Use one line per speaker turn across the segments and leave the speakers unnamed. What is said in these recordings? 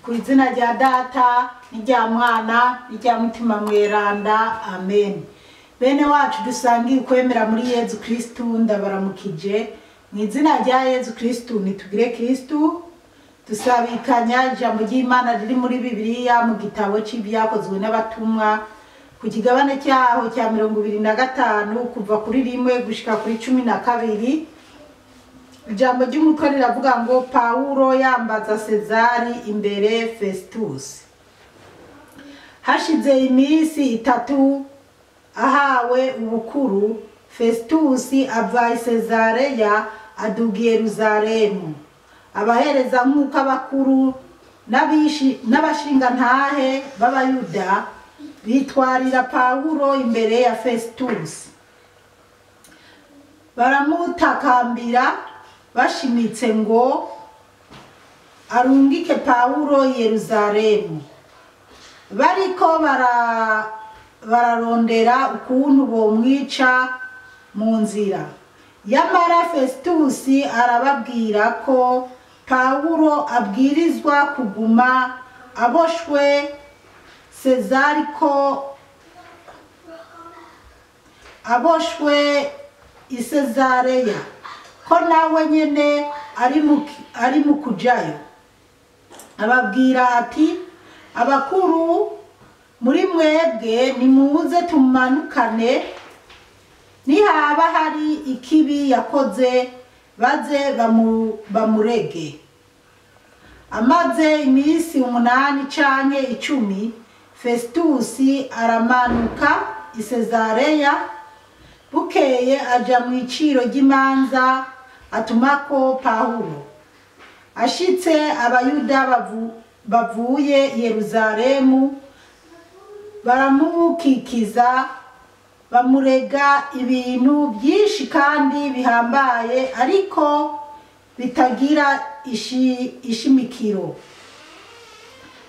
Ku izina rya Data n'irya Mwana n'irya Mutima Mweranda, amen. Bene wacu dusangiye ukwemera muri Yezu Kristu, ndabaramukije mu izina rya Yezu Kristu. Nitugire Kristu. Dusabikanya ijambo ry'Imana riri muri Bibiliya mu gitabo c'Ibyakozwe n'Abatumwa, ku kigabane cyaho cya 25, kuva kuri 1 gushika kuri 12. Ijambo ry'umutwe riravuga ngo: Pawulo yambaza Sezari imbere Festus. Hashize iminsi 3 ahawe ubukuru, Festus ava i Sezareya aduga i Yeruzalemu. Abahereza nk'uko abakuru n'abashingantahe b'Abayuda bitwarira Pawulo imbere ya Festus, baramutakambira bashimitse ngo arungike Pawulo i Yeruzalemu. Bariko bararondera ukuntu bomwica mu nzira. Yamara Festus arababwira ko Pawulo abwirizwa kuguma aboshwe Sezari, ko aboshwe i Sezareya, ko nawe nyene ari mu kujayo. Ababwira ati: "Abakuru muri mwebwe nimuze tumanukane, nihaba hari ikibi yakoze baze bamurege." Amaze iminsi 8 canke 10, Festus aramanuka i Sezareya. Bukeye aja mu iciro ry'imanza, atumako Pawulo. Ashitse, Abayuda bavuye i Yeruzalemu baramukikiza, bamurega ibintu byinshi kandi bihambaye, ariko bitagira ishimikiro.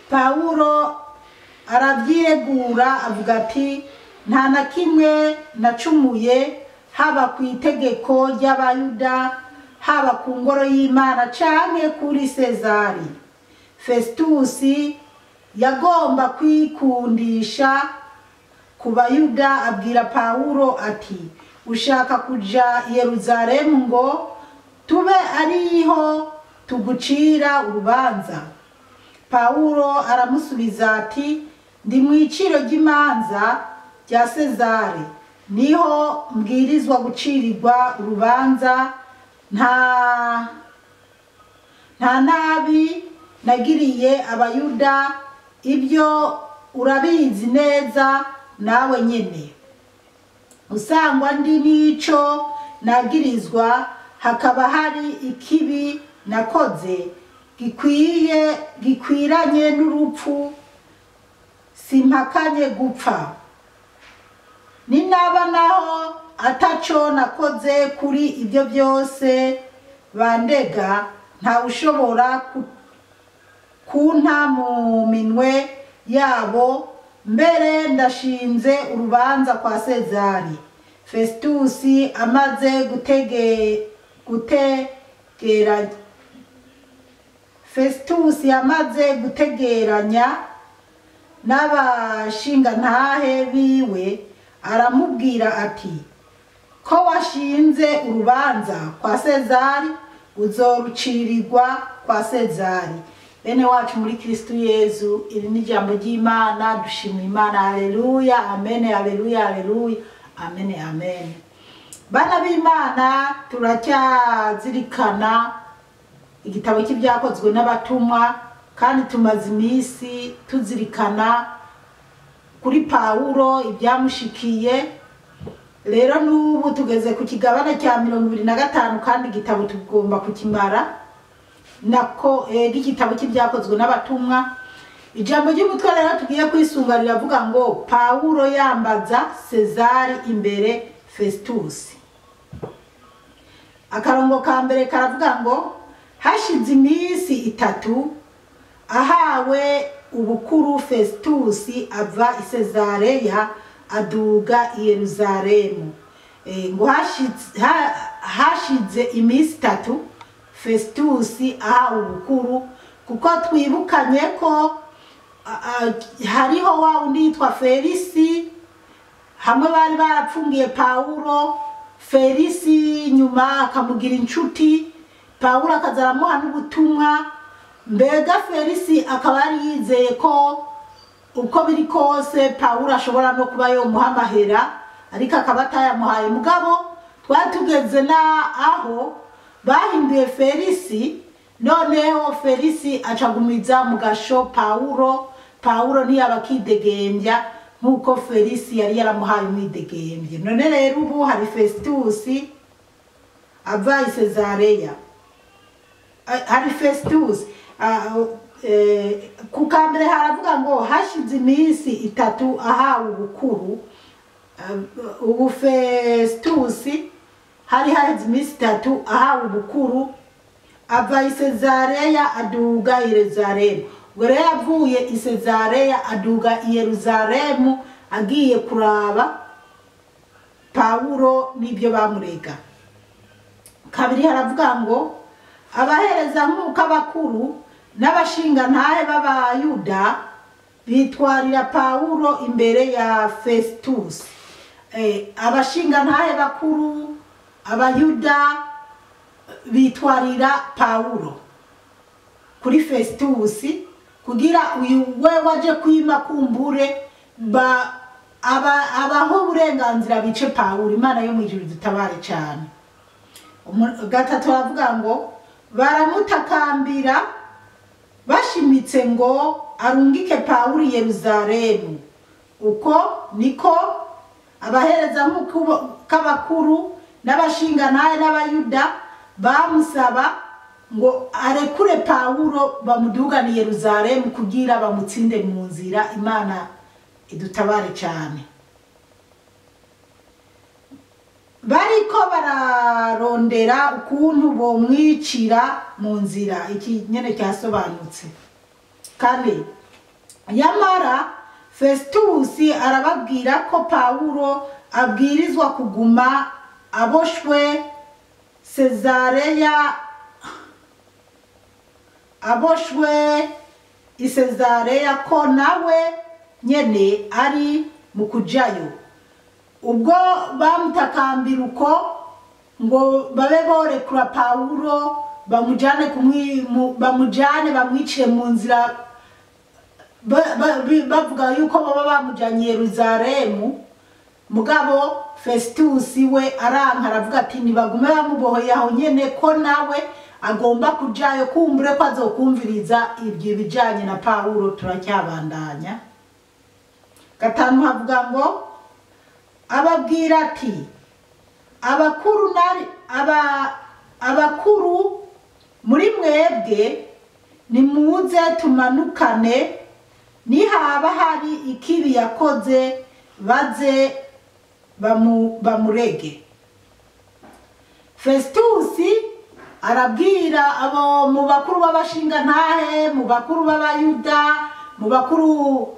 Pawulo aravyiregura, avuga ati: "Nta na kimwe nacumuye, haba ku itegeko ry'Abayuda, haba ku ngoro y'Imana canke kuri Sezari." Festus yagomba kwikundisha ku Bayuda, abwira Pawulo ati: "Ushaka kuja i Yeruzalemu ngo tube ariho tugucira urubanza?" Pawulo aramusubiza ati: "Ndi mu iciro ry'imanza rya Sezari, niho mbwirizwa gucirirwa urubanza. Nta nabi nagiriye Abayuda, ibyo urabizi neza nawe nyene. Usangwa ndi n'ico nagirizwa, hakaba hari ikibi nakoze gikwiye gikwiranye n'urupfu, simpakanye gupfa. Ninaba naho ataco nakoze kuri ibyo byose bandega, ntawushobora kunta mu minwe yabo. Mbere ndashinze urubanza kwa Sezari." Festus amaze gutegera Festus yamaze gutegeranya n'abashingantahe biwe, aramubwira ati: "Ko washinze urubanza kwa Sezari, uzorucirirwa kwa Sezari." Bene wacu muri Kristu Yezu, iri ni ijambo ry'Imana. Dushima Imana. Haleluya, amen, haleluya, haleluya, amen, amen. Bana b'Imana, turacyazirikana igitabo cy'Ibyakozwe n'Abatumwa, kandi tumaze iminsi tuzirikana kuri Pawulo ibyamushikiye. Rero n'ubu tugeze ku kigabane cya 25, kandi igitabo tugomba kukimara nako igitabo cy'Ibyakozwe n'Abatumwa. Ijambo ry'umutwe rero tugiye kwisunga riravuga ngo: Pawulo yambaza Sezari imbere Festus. Akarongo ka mbere karavuga ngo: hashize iminsi 3 ahawe ubukuru, Festus ava i Sezareya aduga i Yeruzalemu. Ngo hashize iminsi 3 Festus ahawe ubukuru. Kuko twibukanye ko hariho wa undi yitwa Felisi, hamwe bari barapfungiye Pawulo, Felisi nyuma akamugira inshuti, Pawulo akaza aramuha n'ubutumwa. Mbega Felisi akaba yari yizeye ko uko biri kose Pawulo ashobora no kuba yomuha amahera, ariko akaba atayamuhaye. Mugabo twari tugeze na aho bahinduye Felisi, noneho Felisi acagumiza mu gasho Pawulo. Pawulo ntiyaba akidegembya nk'uko Felisi yari yaramuhaye umwidegembye. None rero ubu hari Fesitusi ava i Sezareya, hari Fesitusi ku kambere haravuga ngo hashize iminsi 3 ahawe ubukuru. Ubu Fesitusi hari haheze iminsi 3 ahawe ubukuru, ava i Sezareya aduga i Yeruzalemu. Ubwo rero avuye i Sezareya aduga i Yeruzalemu agiye kuraba Pawulo n'ibyo bamurega. Kabiri haravuga ngo abahereza nk'uko abakuru n'abashingantahe b'Abayuda bitwarira Pawulo imbere ya Fesitusi. Abashingantahe bakuru Abayuda bitwarira Pawulo kuri Fesitusi kugira uyu we waje kwima kumbure abaho uburenganzira bice Pawulo. Imana yo mu ijuru dutabare cyane. Gatatu aravuga ngo baramutakambira bashimitse ngo arungike Pawulo i Yeruzalemu. Uko niko abahereza nk'abakuru n'abashingantahe n'Abayuda bamusaba ngo arekure Pawulo bamudugane i Yeruzalemu kugira bamutsinde mu nzira. Imana idutabare cyane. Bariko bararondera ukuntu bomwicira mu nzira. Iki nyene cyasobanutse. Kane, yamara Fesitusi arababwira ko Pawulo abwirizwa kuguma aboshwe Sezareya, aboshwe i Sezareya, ko nawe nyene ari mu kujayo. Ubwo bamutakambira uko ngo babe borekura Pawulo bamujane bamujane bamwicire mu nzira, bavuga yuko baba bamujanye Yeruzalemu. Mugabo Fesitusi we aranka aravuga ati nibagume bamubohoye aho nyene ko nawe agomba kujayo, kumbure ko azokumviriza ibyo bijanye na Pawulo. Turacyabandanya. Gatanu havuga ngo ababwira ati abakuru muri mwebwe nimuze tumanukane, nihaba hari ikibi yakoze baze bamurege. Fesitusi arabwira abo mu bakuru b'abashingantahe, mu bakuru b'Abayuda, mu bakuru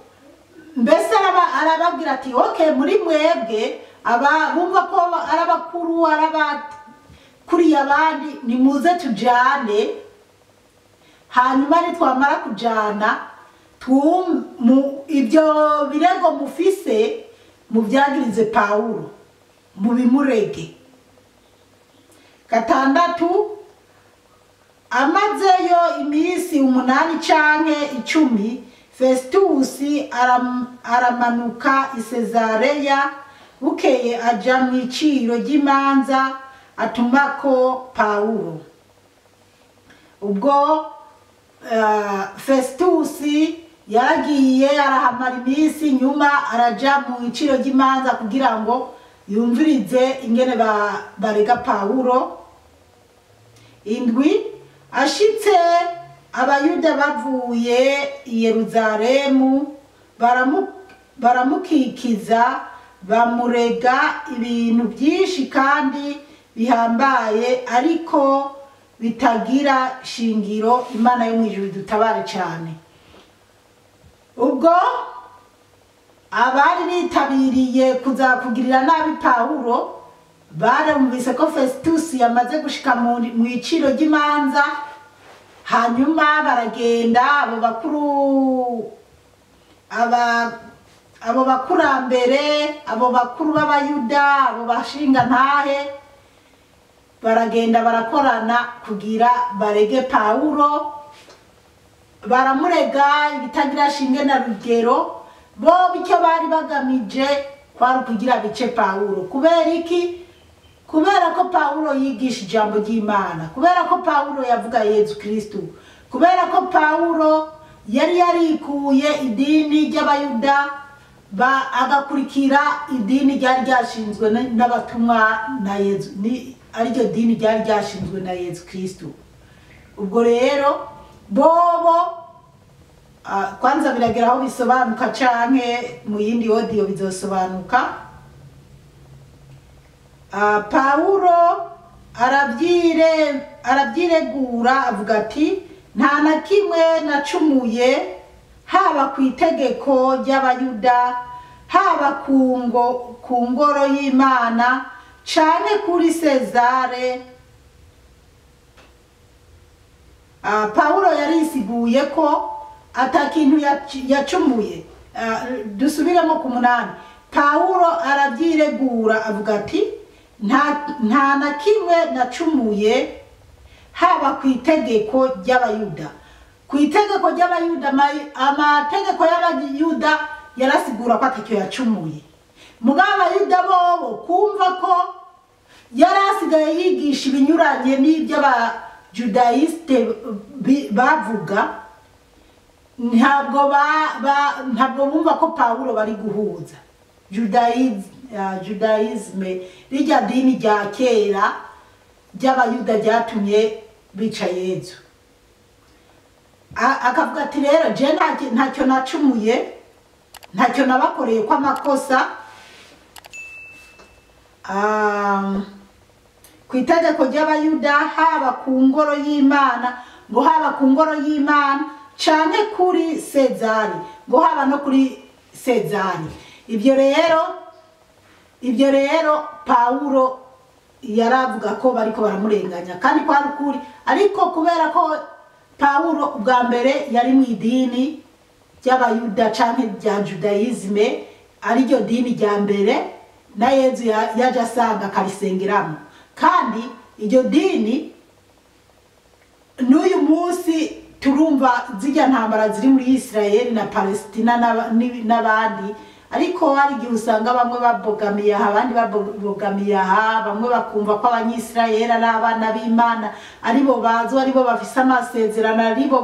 mbese arababwira ati okay, muri mwebwe aba bumva ko arabakuru arabakuriye abandi, nimuze tujane, hanyuma nitwamara kujana ibyo birego mufise mubyagirize Pawulo mubimurege. Gatandatu, amazeyo iminsi 8 canke 10, Fesitusi aramanuka i Sezareya, bukeye aja mu iciro ry'imanza atumako Pawulo. Ubwo Fesitusi yaragiye arahamara iminsi, nyuma araja mu iciro ry'imanza kugira ngo yumvirize ingene barega Pawulo. 7, ashitse Abayuda bavuye i Yeruzalemu baramukikiza bamurega ibintu byinshi kandi bihambaye ariko bitagira shingiro. Imana yo mu ijuru dutabare cyane. Ubwo abari bitabiriye kuzakugirira nabi Pawulo barumvise ko Fesitusi yamaze gushika mu iciro ry'imanza, Hanyuma baragenda abo bakuru, abo bakurambere, abo bakuru b'Abayuda, abo bashinga ntahe, baragenda barakorana kugira barege Pawulo. Baramurega ibitagira shinge na rugero. Bo icyo bari bagamije kwari ukugira bice Pawulo. Kubera iki? Kubera ko Pawulo yigisha ijambo ry'Imana, kubera ko Pawulo yavuga Yezu Kristu, kubera ko Pawulo yari yarikuye idini ry'Abayuda agakurikira idini ryari ryashinzwe n'abatumwa na Yezu, ariryo dini ryari ryashinzwe na Yezu Kristu. Ubwo rero bobo kwanza biragera aho bisobanuka canke mu yindi audio bizosobanuka. Pawulo arabyiregura avuga ati nta na kimwe nacumuye, haba ku itegeko ry'Abayuda, haba ku ngoro y'Imana, cane kuri Sezare. Pawulo yarisiguye ko atakintu yacumuye. Dusubiremo ku 8. Pawulo arabyiregura avuga ati nta na kimwe nacumuye, haba ku itegeko ry'Abayuda. Ku itegeko ry'Abayuda, amategeko y'Abayuda yarasigura ko atacyo yacumuye. Mugabo Abayuda bobo kumva ko yarasigaye yigisha ibinyuranye n'iby'Abajudayiste bavuga, ntabwo bumva ko Pawulo bari guhuza Judaisme, rijya dini rya kera ry'Abayuda ryatumye bica Yezu. Akavuga ati rero je ntacyo nacumuye, ntacyo nabakoreye ko amakosa. Ku itegeko ry'Abayuda, haba ku ngoro y'Imana, ngo haba ku ngoro y'Imana canke kuri Sezari, ngo haba no kuri Sezari. Ibyo rero Pawulo yaravuga ko bariko baramurenganya, kandi kwari ukuri. Ariko kubera ko Pawulo ubwa mbere yari mu idini ry'Abayuda canke rya Judaisme, ariryo dini rya mbere na Yezu yaje asanga akarisengeramo, kandi iryo dini n'uyu munsi turumva zijya ntambara ziri muri Israel na Palestina n'abandi. Ariko hari igihe usanga bamwe babogamiye aha, abandi babogamiye aha, bamwe bakumva ko Abanyisirayeli ari abana b'Imana, aribo bazi, aribo bafise amasezerano, aribo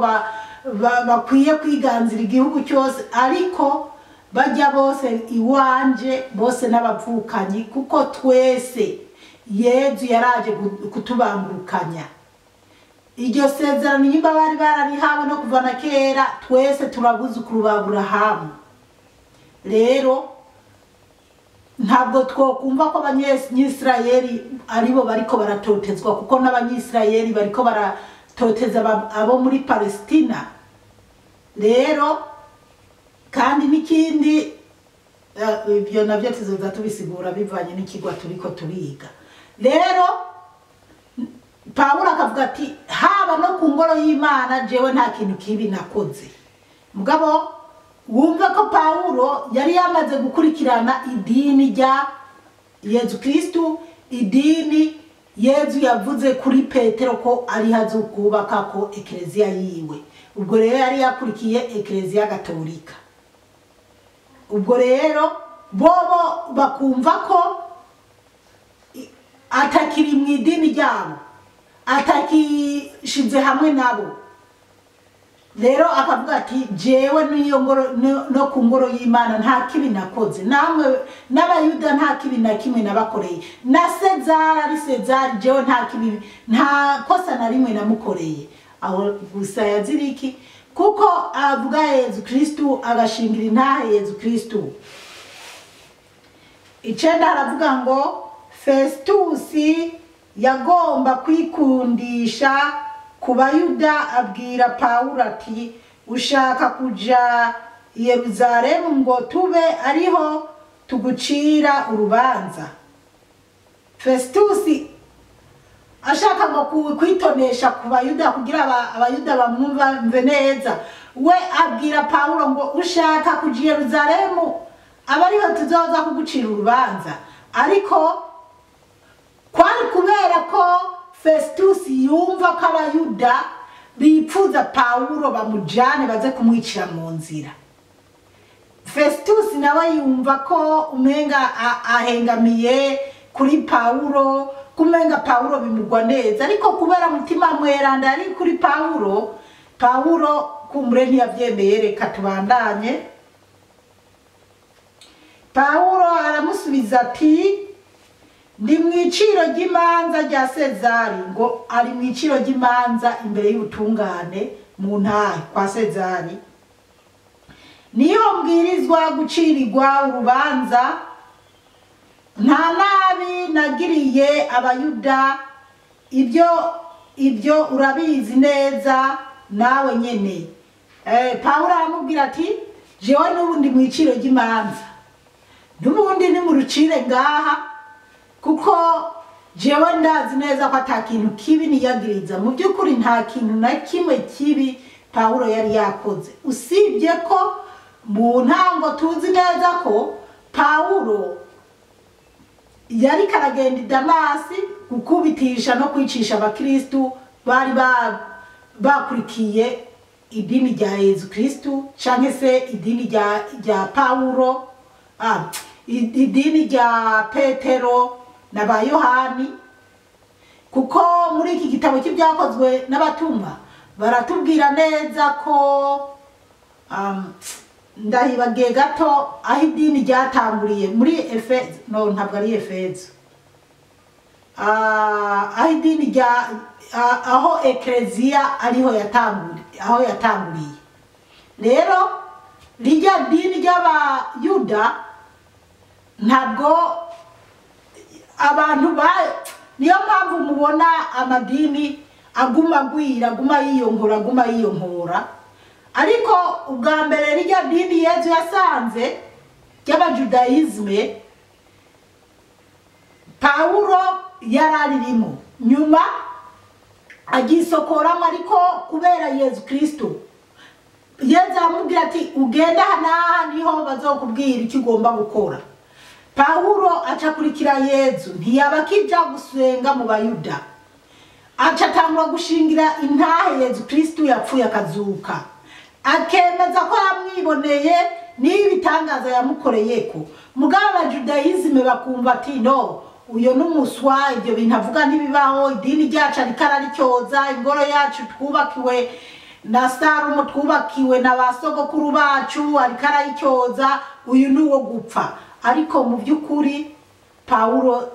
bakwiye kwiganzira igihugu cyose. Ariko bajya bose iwanje, bose n'abavukanyi, kuko twese Yezu yaraje kutubangurukanya. Iryo sezerano nyimba bari bararihawe no kuva na kera, twese turabuzukuru ba Aburahamu. Rero ntabwo twokumva ko Abanyisirayeli aribo bariko baratotezwa, kuko n'Abanyisirayeli bariko baratoteza abo muri Palestina. Rero kandi n'ikindi, ibyo navyo tuzoza tubisigura bivanye n'ikigwa turiko turiga. Rero Pawulo akavuga ati haba no ku ngoro y'Imana jewe nta kintu kibi nakoze. Mugabo wumve ko Pawulo yari yamaze gukurikirana idini rya Yezu Kristu, idini Yezu yavuze kuri Petero ko ari hazukubaka ko eklezia yiwe. Ubwo rero yari yakurikiye eklezia gatolika. Ubwo rero bobo bakumva ko atakiri mu idini ryabo, atakishize hamwe nabo. Rero akavuga ati jewe niyo ngoro no ku ngoro y'Imana nta kibi nakoze, namwe n'Abayuda nta kibi na kimwe nabakoreye, na Sezari ari Sezari jewe nta kibi, nta kosa na rimwe namukoreye. Aho gusa yaziriki kuko avuga Yezu Kristu, agashingira intahe Yezu Kristu. 9 aravuga ngo Festusi yagomba kwikundisha ku Bayuda, abwira Pawulo ati ushaka kuja Yerusalemu ngo tube ariho tugucira urubanza. Festusi Ashaka ngo kwitonesha ku Bayuda kugira Abayuda bamwumve neza, we abwira Pawulo ngo ushaka kuja i Yerusalemu abariho tuzoza kugucira urubanza. Ariko kwari kubera ko Festus yumva ko Abayuda bipfuza Pawulo bamujane baze kumwicira mu nzira. Festus nawe yumva ko umenga ahengamiye kuri Pawulo, kumenga Pawulo bimugwa neza, ariko kubera mutima mweranda ari kuri Pawulo, Pawulo kumure ntiyavyemeye. Reka tubandanye. Pawulo aramusubiza ati ndi mu iciro ry'imanza rya Sezari, ngo ari mu iciro ry'imanza imbere y'ubutungane mu ntahe kwa Sezari, niyo mbwirizwa gucirirwa urubanza. Nta nabi nagiriye Abayuda, ibyo urabizi neza nawe nyene. Pawulo aramubwira ati jewe n'ubundi mu iciro ry'imanza, n'ubundi ni mu rucire ngaha, kuko jewe ndazi neza ko ata kintu kibi niyagiriza. Mu by'ukuri nta kintu na kimwe kibi Pawulo yari yakoze, usibye ko mu ntango tuzi neza ko Pawulo yari karagenda i Damasi gukubitisha no kwicisha abakristu bari bakurikiye idini rya Yezu Kristu, canke se idini rya Pawulo, idini rya Petero na ba Yohani, kuko muri iki gitabo cy'ibyakozwe n'abatumwa baratubwira neza ko ndahibagiye gato aho idini ryatanguriye muri Efeso, no ntabwo ari Efeso, aho idini rya aho ekleziya ariho yatanguriye, aho yatanguriye. Rero rijya dini ry'Abayuda ntabwo abantu ba, niyo mpamvu mubona amadini aguma agwira, aguma yiyonkora, aguma yiyonkora. Ariko ubwa mbere rijya dini Yezu yasanze ry'abajudayizme Pawulo yararirimo, nyuma agisokoramo, ariko kubera Yezu Kristo Yezu aramubwira ati ugenda aha niho bazokubwira icyo ugomba gukora. Pawulo acakurikira Yezu, ntiyaba akija gusenga mu Bayuda, aca atangura gushingira intahe Yezu Kristo yapfuye akazuka, akemeza ko yamwiboneye n'ibitangaza yamukoreyeko. Mugabo abajudayizme bakumva ati no, uyo n'umuswa, ibyo bintu avuga ntibibaho, idini ryacu ariko araricyoza, ingoro yacu twubakiwe na Salomo, twubakiwe na ba sogokuru bacu, ariko arayicyoza, uyu ni uwo gupfa. Ariko mu by'ukuri Pawulo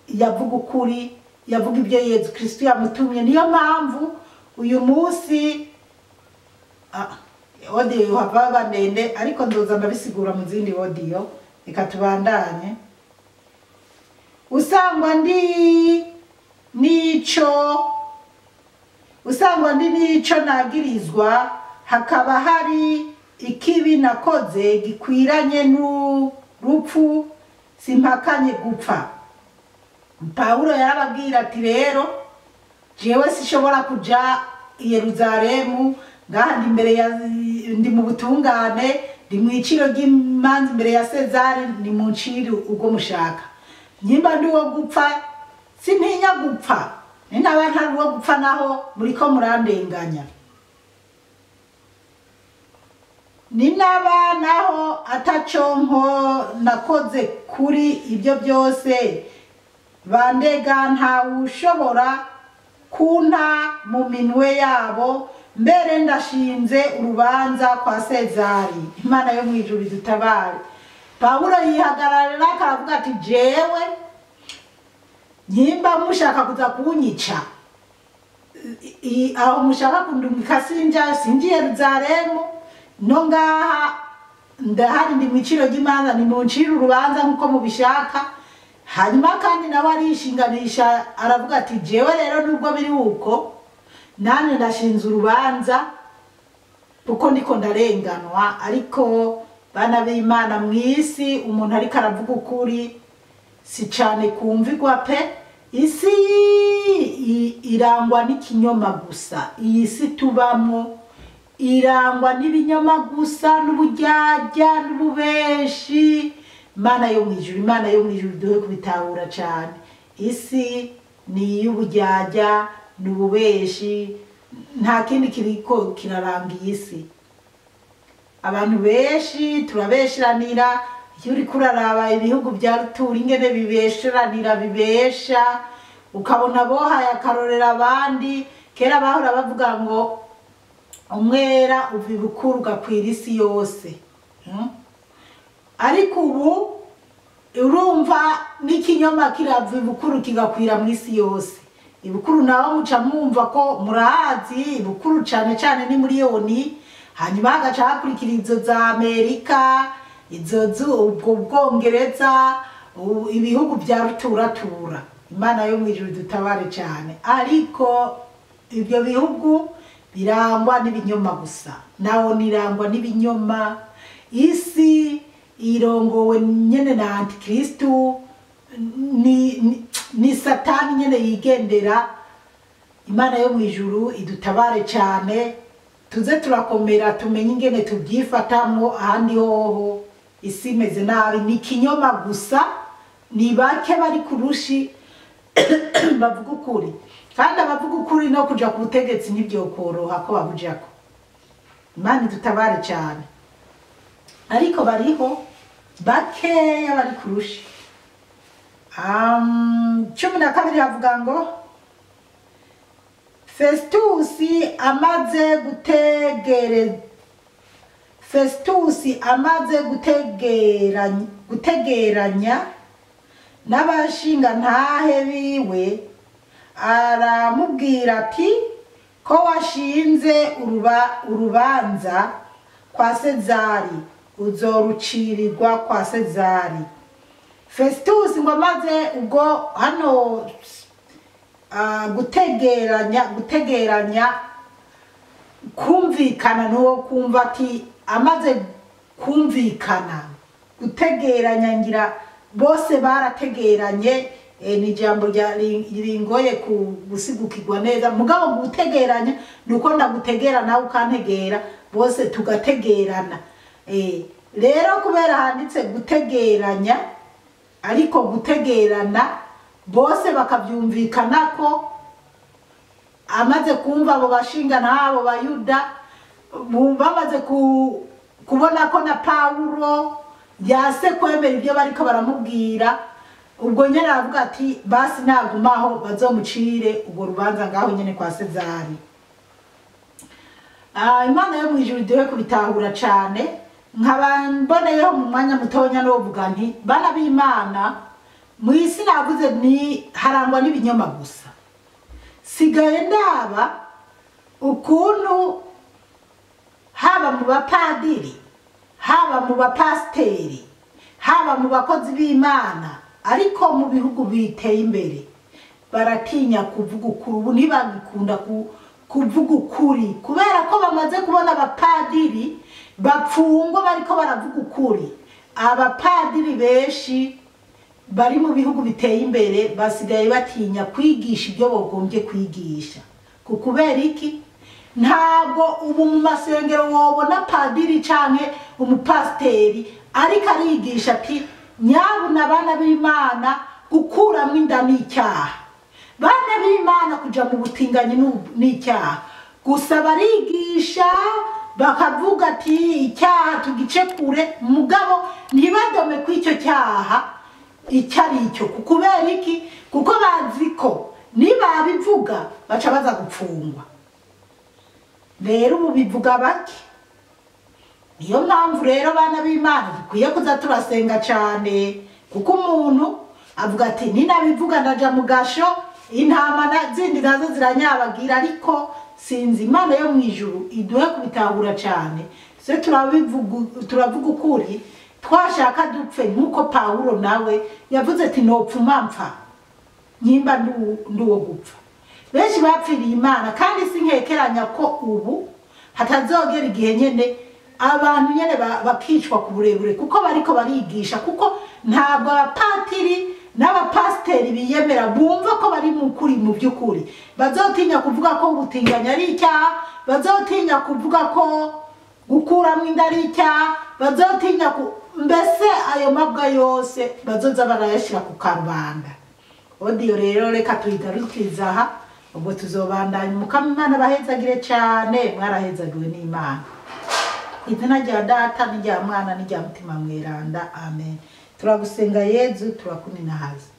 yavuga ukuri, yavuga ibyo Yezu Kristo yamutumye. Niyo mpamvu uyu munsi audio hava ndende, ariko ndoza ndabisigura mu zindi audio. Reka tubandanye. Usangwa ndi nico nagirizwa, hakaba hari ikibi nakoze gikwiranye n'urupfu, simpakanye gupfa. Pawulo yarababwira ati rero jewe sishobora kuja i Yerusalemu, ngaha ndi imbere ya, ndi mu butungane, ndi mu iciro ry'imanza imbere ya Sezari, ni mu nciri ubwo mushaka. Nyimba ndi uwo gupfa, sintinya gupfa, ninaba ntari uwo gupfa naho muriko murandenganya. Ninaba naho ataco nko nakoze kuri ibyo byose bandega, ntawushobora kunta mu minwe yabo, mbere ndashinze urubanza kwa Sezari. Imana yo mu ijuru idutabare. Pawulo yihagararira akavuga ati jewe nyimba mushaka kuza kunyica, aho mushaka kundungika sinja, sinji Yerusalemu, no ngaha ndahari ndi mu iciro ry'imanza, ni mu nciro urubanza nkuko mubishaka. Hanyuma kandi nawe arishinganisha aravuga ati jewe rero nubwo biri uko nane ndashinze urubanza kuko ndiko ndarenganwa. Ariko bana b'Imana mw'isi umuntu ariko aravuga ukuri si cane kumvigwa pe. Isi irangwa n'ikinyoma gusa. Iyi si tubamo irangwa n'ibinyoma gusa, n'uburyarya n'ububeshi. Imana yo mu ijuru, Imana yo mu ijuru duhe kubitahura cyane. Isi ni iy'uburyarya n'ububeshi, nta kindi kiriko kiraranga iyi si. Abantu benshi turabesheranira. Iyo uriko uraraba ibihugu bya rutura ingene bibesheranira, bibesha, ukabona bohaye akarorero abandi. Kera bahora bavuga ngo umwera uva ibukuru ugakwira isi yose. Ariko ubu urumva n'ikinyoma kirava ibukuru kigakwira mu isi yose. Ibukuru naho muca mwumva ko murahazi, ibukuru cane cane ni muri Yoni, hanyuma hagaca hakurikira izo za Amerika, izo ubwo Bwongereza, ibihugu bya ruturatura. Imana yo mu ijuru dutabare cyane. Ariko ibyo bihugu birangwa n'ibinyoma gusa, nawo nirangwa n'ibinyoma. Isi irongowe nyene na Antikristu, ni Satani nyene yigendera. Imana yo mu ijuru idutabare cyane, tuze turakomera, tumenye ingene tubyifatamwo. Ahandi hoho isi imeze nabi, ni ikinyoma gusa, ni bake bari kurushi bavuga ukuri. Kandi abavuga ukuri no kuja ku butegetsi ntibyokoroha ko babujako. Imana idutabare cyane. Ariko bariho bakeya bari kurushi. 12 havuga ngo Festusi amaze gutegeranya n'abashingantahe biwe, aramubwira ati ko washinze urubanza kwa Sezari, uzorucirirwa kwa Sezari. Festusi ngo amaze ubwo hano gutegeranya kumvikana n'uwo kumva ati amaze kumvikana gutegeranya, ngira bose barategeranye. Ni ijambo ringoye gusigukirwa neza, mugabo gutegeranya nuko ndagutegera nawe ukantegera, bose tugategerana. Rero kubera handitse gutegeranya ariko gutegerana bose bakabyumvikana ko amaze kumva abo bashinga n'abo bayuda bamaze kubona ko na Pawulo yase kwemera ibyo bariko baramubwira, ubwo nyene aravuga ati basi nagumaho bazomucire ubwo rubanza ngaho nyene kwa Sezari. Imana yo mu ijuru iduhe kubitahura cane. Nkaba mboneyeho mu mwanya mutonya novuga nti bana b'Imana, mu isi navuze ni harangwa n'ibinyoma gusa. Sigaye ndaba ukuntu haba mu bapadiri, haba mu bapasiteri, haba mu bakozi b'Imana, ariko mu bihugu biteye imbere baratinya kuvuga ukuri. Ubu ntibagikunda kuvuga ukuri kubera ko bamaze kubona abapadiri bapfungwa bariko baravuga ukuri. Abapadiri benshi bari mu bihugu biteye imbere basigaye batinya kwigisha ibyo bogombye kwigisha. Kubera iki? Ntabwo ubu mu masengero wobona padiri canke umupasiteri ariko arigisha ati nyabuna bana b'Imana gukuramwo inda n'icyaha, bana b'Imana kuja mu butinganyi n'icyaha. Gusa barigisha bakavuga ati icyaha tugice kure, mugabo ntibadome kw'icyo cyaha icyo ari cyo. Kubera iki? Kuko bazi ko nibabivuga baca baza gupfungwa. Rero ubu bivuga bake. Niyo mpamvu rero bana b'Imana dukwiye kuza turasenga cyane, kuko umuntu avuga ati ninabivuga ndaja mu gasho, intama zindi nazo ziranyabagira. Ariko sinzi, Imana yo mu ijuru iduhe kubitahura cyane. Se turavuga ukuri twashaka dupfe, nkuko Pawulo nawe yavuze ati nopfuma mpfa nyimba nduwo gupfa. Benshi bapfiriye Imana, kandi sinkekeranya ko ubu hatazogera igihe nyene abantu nyene bakicwa ku burebure, kuko bariko barigisha. Kuko ntabwo abapatiri N'abapasiteri biyemera bumva ko bari mu kuri, mu by'ukuri bazotinya kuvuga ko gutinganya ari icyaha, bazotinya kuvuga ko gukuramo inda ari icyaha, bazotinya ku mbese ayo mabwa yose bazoza barayashyira ku karubanda. Audio rero reka tuyigarukiriza aha, ubwo tuzobandanya. Umukama Imana abahezagire cyane, mwarahezagiwe n'Imana. Ku izina rya Data n'irya Mwana n'irya Mutima Mweranda, amen. Turagusenga Yezu, turakuninahaza.